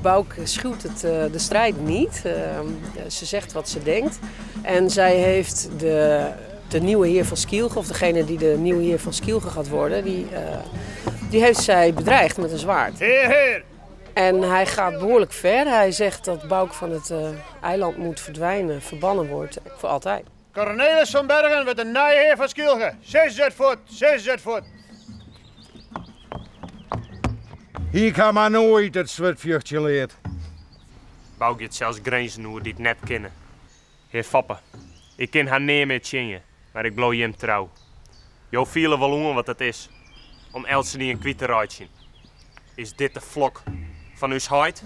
Bauke schuwt het, de strijd niet. Ze zegt wat ze denkt. En zij heeft de nieuwe heer van Skylge, of degene die de nieuwe heer van Skylge gaat worden, die heeft zij bedreigd met een zwaard. Heer, heer! En hij gaat behoorlijk ver. Hij zegt dat Bauke van het eiland moet verdwijnen, verbannen wordt, voor altijd. Cornelis van Bergen wordt de nieuwe heer van Skylge. Zes het voet, zes het voet. Hier kan maar nooit het zwart leert. Bauke het zelfs grenzen hoe die het net kennen. Heer Foppe, ik ken haar neer met tjinje, maar ik blow jem trouw. Jo vielen wel om wat het is, om Elsenien een kwijt te rijden. Is dit de vlok van uw heid?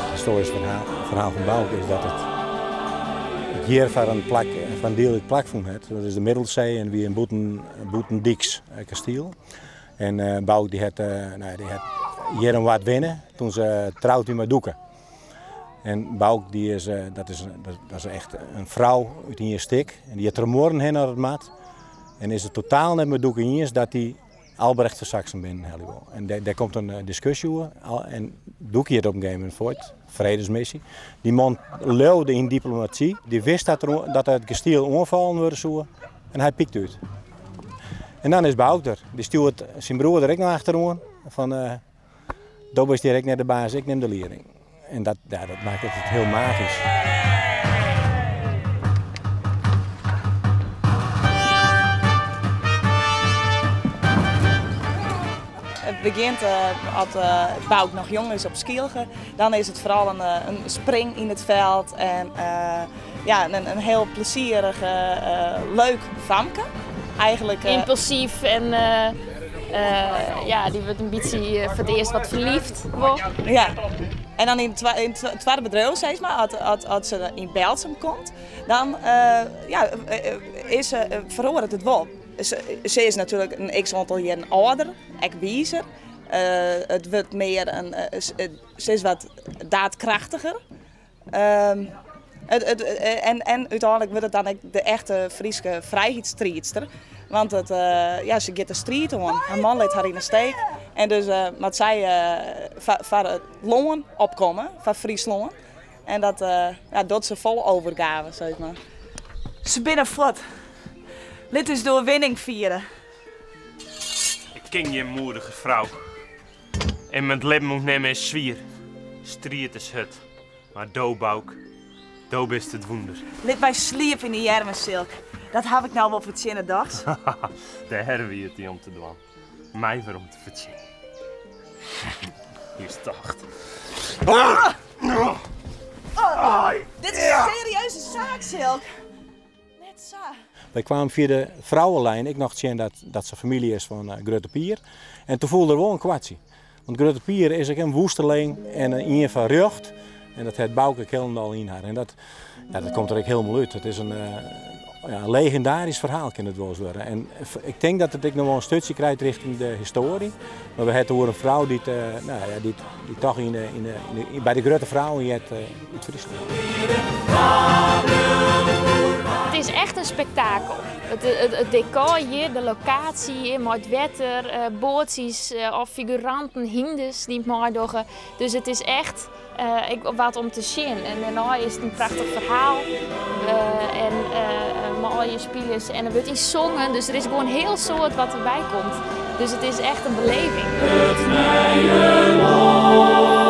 Het historisch verhaal van Bauke is dat het hier van een plak, van deel het plak van het. Dat is de Middelzee en wie in Boetendieks kasteel. En Bauke die had nou, die had hier een wat winnen toen ze trouwde met Doeke. En Bauke die is, dat is, dat, dat is echt een vrouw uit een stik. En die had er morgen heen naar het mat. En is het totaal net met Doeke eens dat die Albrecht van Saksen binnen Helliwel. En daar komt een discussie over. En Doeke had op een gegeven moment voort, vredesmissie. Die man leeuwde in diplomatie. Die wist dat het kasteel onvallen worden zou. En hij piekt uit. En dan is Bauke er. Die stuurt zijn broer er ook nog achterom. Van, Doe is direct naar de baas, ik neem de leiding. En dat maakt het heel magisch. Het begint als Bauke nog jong is op Skylge. Dan is het vooral een spring in het veld en een heel plezierig, leuk famke. Eigenlijk impulsief en die wordt een beetje voor het eerst wat verliefd. Ja. En dan in het tweede bedrijf, zeg maar, als ze in Berltsum komt, dan is ze verhoort het wel. Ze is natuurlijk een x-aantal jaren ouder, echt wijzer. Het wordt meer een ze is wat daadkrachtiger. En uiteindelijk wordt het dan ook de echte Friese vrijheidsstrijdster. Want ze gaat de strijd aan. Haar man laat haar in de steek. En dus moet zij voor het loon opkomen, voor Friesland. En dat ze vol overgave, zeg maar. Ze binnen vlot. Dit is door winning vieren. Ik ken je moedige vrouw. En mijn leven moet nemen is zwier. Strijd is het. Maar do, Bauke, do bist het wonder. Lid mij sliep in de jermen, Silk. Dat heb ik nou wel verzinnen, dags. De herwie het die om te doen. Mij weer om te verzinnen. Hier is tocht. Ah! Oh, dit is een serieuze zaak, Silk. Net zo. Wij kwamen via de vrouwenlijn. Ik nog zien dat ze familie is van Grutte Pier. En toen voelde er wel een kwartje. Want Grutte Pier is ook een woesterling en een een van rucht. En dat het Bauke helemaal in haar. En dat komt er ook helemaal uit. Het is een legendarisch verhaal, kan het wel eens worden. En ik denk dat het ook nog wel een stukje krijgt richting de historie. Maar we hebben over een vrouw die het nou ja, die, die toch in de, in de, in de, bij de grote vrouwen in het uit Friesland. Het is echt een spektakel. Het decor hier, de locatie hier, met het wetter, bootjes of figuranten, hindes die het meedoen. Dus het is echt wat om te zien. En daarna is het een prachtig verhaal. En mooie spelers en er wordt iets zongen, dus er is gewoon heel soort wat erbij komt. Dus het is echt een beleving. Het nije lân.